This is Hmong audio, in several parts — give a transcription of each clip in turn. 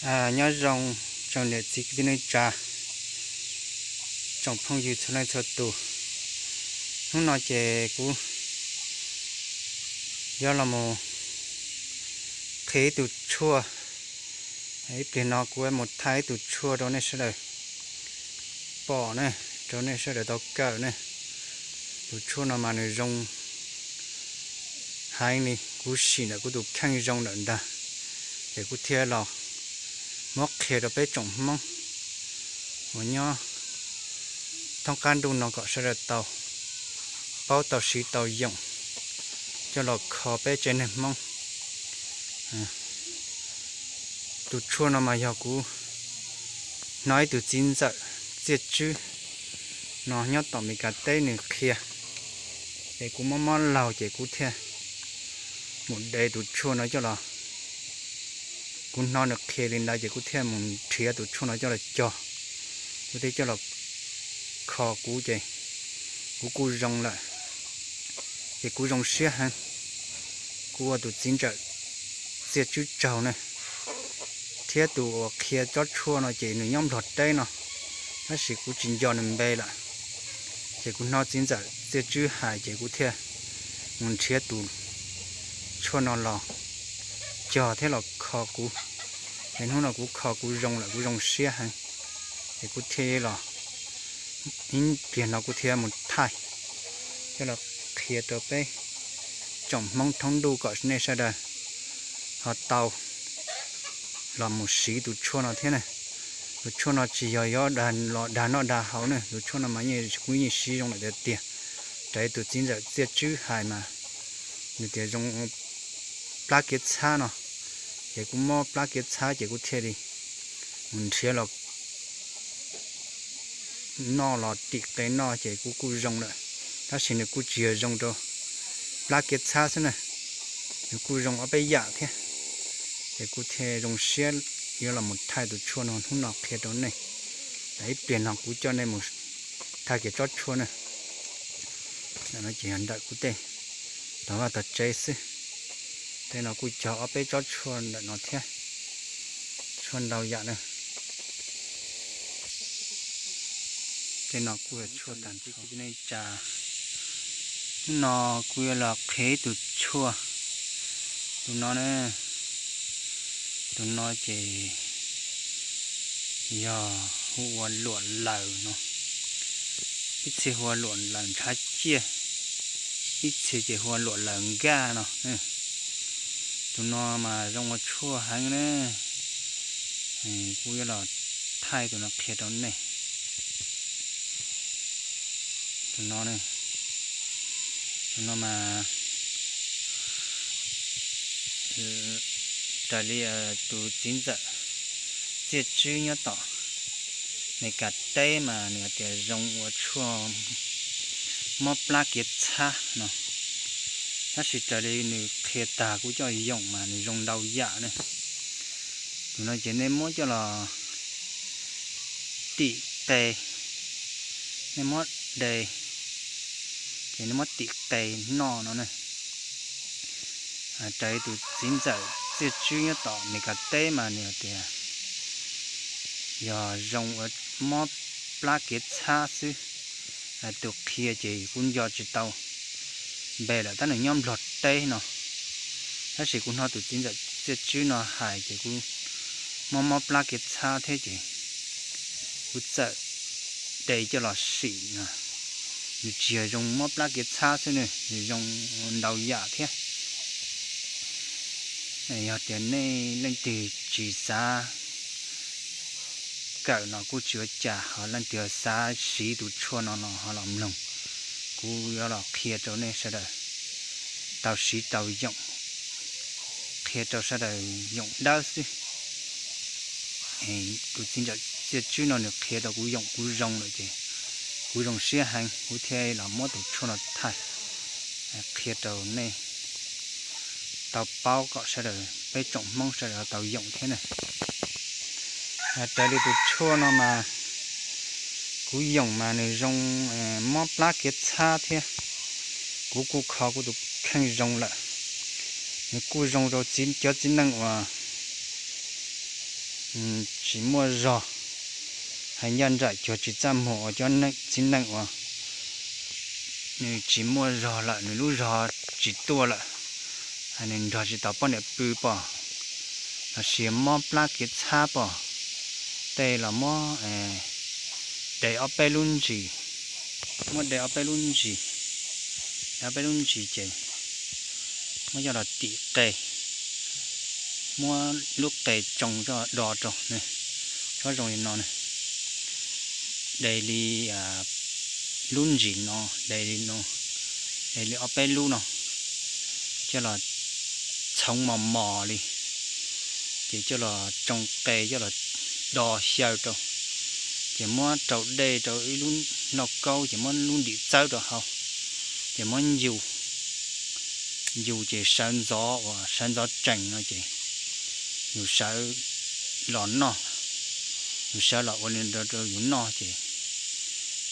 Nyob zoo tsoom niam txiv kwv tij neej tsa, tsoom phooj ywg txhua leej txhua tus. Hnub no ces kuv yuav los mus qhia ib tug tshuaj. Ib pliag no kuv mus thaij ib tug tshuaj rau nej sawv daws pom ne, rau nej sawv daws tau kawm ne. Tus tshuaj no mas nws zoo heev li, kuv sim ntawm kuv tus kheej zoo lawm ntag, ces kuv thiaj los muab qhia rau peb tsoom Hmoob uas nyob thoob qab ntuj no kom sawv daws tau paub tau siv tau yoom coj los kho peb tsev neeg Hmoob. Tus tshuaj no mas yog kuv hnov ib tug txiv ntxawm txiaj tswb no nyob tom Meskas teb nws qhia, ces kuv mob mob laug ces kuv thiaj mus de tus tshuaj no coj los. Kuv hnov nws qhia li ntawd ces kuv thiaj mus nrhiav tus tshuaj no coj los cog, kuv thiaj coj los kho kuv ces kuv kuj zoo lawm, ces kuv zoo siab heev. Kuv ua tus txiv ntxawm txiaj tswb tsaug ne, thiab tus uas qhia tsob tshuaj no ces nws nyob Nplog teb no, tab sis kuv tsis nco nws npe lawm. Ces kuv hnov txiv ntxawm txiaj tswb hais ces kuv thiaj mus nrhiav tus tshuaj no los cog thiab los kho kuv. Ces hnub no kuv kho kuv zoo lawm, kuv zoo siab heev, ces kuv thiaj los, ib pliag no kuv thiaj mus thaij coj los qhia rau peb tsoom Hmoob thoob ntuj kom nej sawv daws ho tau los mus siv tus tshuaj no thiab ne. Tus tshuaj no tsis yog yuav los dag noj dag haus ne, tus tshuaj no mas kuv yeej siv zoo lawm tiag tiag. Raws li tus txiv ntxawm txiaj tswb hais mas nws tias zoo plab kev txhab no, ces kuv mob plab kev txhab ces kuv thiaj li mus nrhiav los noj los tim qe noj ces kuv kuj zoo lawm, tab sis nws kuj tsis yog zoo rau plab kev txhab xwb na, nws kuj zoo ob peb yam thiab. Ces kuv thiaj zoo siab yuav los mus thaij tus tshuaj no hnub no qhia rau nej. Ib pliag no kuv coj nej mus thaij kiag tsob tshuaj na. Ntawm no ces yog ntawm kuv tej tog vaj tog tsev xwb. Tej no kuj cog ob peb tsob tshuaj ntawm no thiab, tshuaj ntau yam na. Tej no kuj yog tshuaj tag nrho. Hnub no kuv yuav los qhia ib tug tshuaj. Tus no na, tus no ces yog hu ua luam lawm no. Ib txhia hu ua luam lawm ntshav ciaj, ib txhia ces hu ua luam lawm nkaj no. Tus no mas zoo ua tshuaj heev na. Kuv yuav los thaij tus no qhia rau nej. Tus no, tus no mas raws li tus txiv ntxawm txiaj tswb nyob tom Meskas teb mas nws tias zoo ua tshuaj mob plab kev txhab no. Tab sis raws li nws qhia tag kuv coj yoom mas nws zoo ntau yam ne. Tus no ces nej muab coj los tim qe, nej muab de, ces nej muab tim qe noj no ne. Raws li tus txiv ntxawm txiaj tswb nyob tom Meskas teb mas nws tias yog zoo ua mob plab kev txhab xwb. Tus qhia ces kuv nco tsis tau npe lawm, tab nws nyob Nplog teb no. Tab sis kuv hnov tus txiv ntxawm txiaj tswb no hais ces kuv mob mob plab kev txhab thiab ces kuv txawm de coj los sim no. Nws tsis yog zoo mob plab kev txhab xwb ne, nws zoo ntau yam thiab. Yog tias nej leej twg tsis xav kawm no kuj tsis ua cas, ho leej twg xav siv tus tshuaj no los ho los mloog, kuv yuav los qhia rau nej sawv daws tau siv tau yoom, qhia rau sawv daws yoom dawb xwb. Tus txiv ntxawm txiaj tswb no nws qhia rau kuv yoom kuv zoo lawm ces kuv zoo siab heev, kuv thiaj los muab tus tshuaj no thaij qhia rau nej tau paub kom sawv daws peb tsoom Hmoob sawv daws tau yoom thiab na. Raws li tus tshuaj no mas kuv yoom mas nws zoo mob plab kev txhab thiab, kuv kuj kho kuv tus kheej zoo lawm. Nws kuj zoo rau txiv, cov txiv neej uas tsis muaj zog, hais ncaj nraim cuag tsis txaj muag uas cov txiv neej uas nws tsis muaj zog lawm, nws lub zog tsis tuaj lawm, nws nrog tsis tau poj niam pw pom, los sis mob plab kiav txhab pom, tej los muab de ob peb lub ntsis, muab de ob peb lub ntsis, de ob peb lub ntsis ces muab coj los tim qe, muab lub qe tsoo coj do rau, tsob zoo li no, de li lub ntsis no, de li no, de li ob peb lub no, coj los txhoov mos mos li, ces coj los tsoo qe coj los do xyaw rau, ces muab rau dej rau ib lub lauj kaub ces muab lub ntim txawb rau hauv, ces muab ncu, ncu ces sawv ntxov uas sawv ntxov tsees no ces yus sawv los noj, yus sawv los ua li rau yus noj ces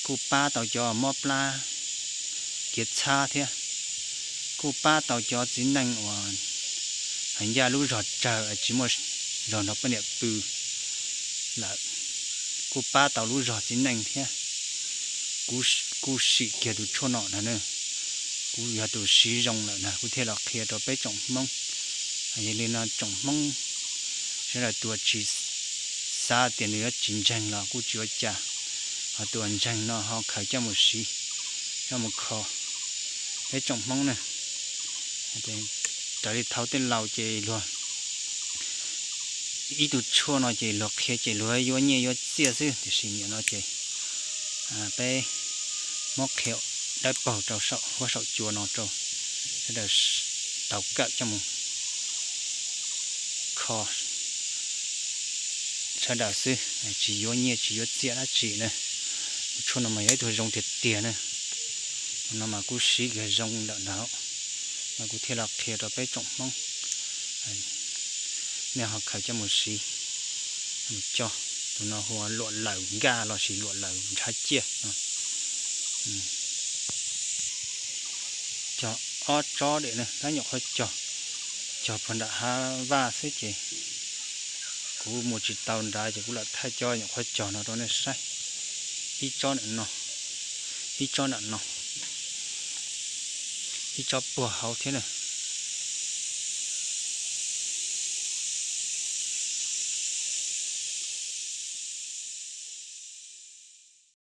kuj pab tau cov mob plab kiav txhab thiab, kuj pab tau cov txiv neej uas hais ncaj lub zog tsawg tsis muaj zog nrog poj niam pw lawm, kuj pab tau lub zog txiv neej thiab. Kuv kuj sim kiag tus tshuaj no na, kuv yog tus siv zoo lawm na kuv thiaj los qhia rau peb tsoom Hmoob. Yog li no tsoom Hmoob sawv daws tus uas tsis xav tias nws yuav tsis ntseeg los kuj tsis ua cas, ho tus uas ntseeg no ho khaws coj mus siv, coj mus kho. Peb tsoom Hmoob na, raws li thaud tej laus ces luag ib tug tshuaj no ces luag qhia ces luag yuav nyiaj yuav txiaj xwb, tiam sis nim no ces peb muab qhia dawb paug rau saum huab saum cua no rau sawv daws tau kawm coj mus kho sawv daws xwb, tsis yuav nyiaj tsis yuav txiaj dab tsi na. Tus tshuaj no mas yog ib tug zoo tiag tiag na, no mas kuv siv kiag zoo lawm na, mas kuv thiaj los qhia rau peb tsoom Hmoob, nej ho khaws coj mus siv, mus cog. Tus no hu ua luam lawm nkaj los sis luam lawm ntshav ciaj no. Cog ob tsob diam na, tab nyuam qhuav cog, cog puag nram hav vaj xwb ces kuv mus tsis tau nrad ces kuv lam thaij cov nyuam qhuav cog no rau nej saib. Ib tsob nram no, ib tsob nram no, ib tsob puag hauv thiab na.